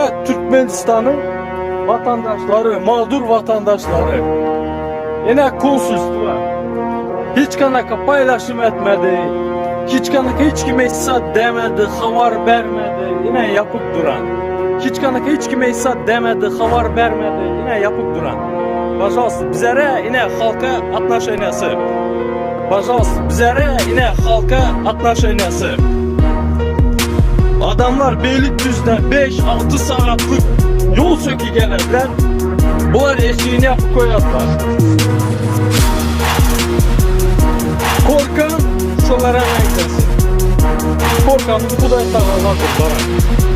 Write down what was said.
Ine Türkmenistanyň vatandaşlary, mağdur vatandaşlary. Ine konsulstwa. Hiç kanaka paylaşım etmedi. Hiç kanaka hiç kime sat demedi, habar bermedi. Ine yapıp duran. Hiç kanaka hiç kime sat demedi, habar bermedi. Ine yapıp duran. Пожалуйста, bizlere ine halka отношениясы. Пожалуйста, bizlere ine halka отношениясы. Adamlar Beylikdüzü'den 5-6 saatlik yol sökü gelirler. Bular eşiğini yapıp koyarlar. Korkan şolara meňzesin. Korkan Hudaý tagaladyr bara.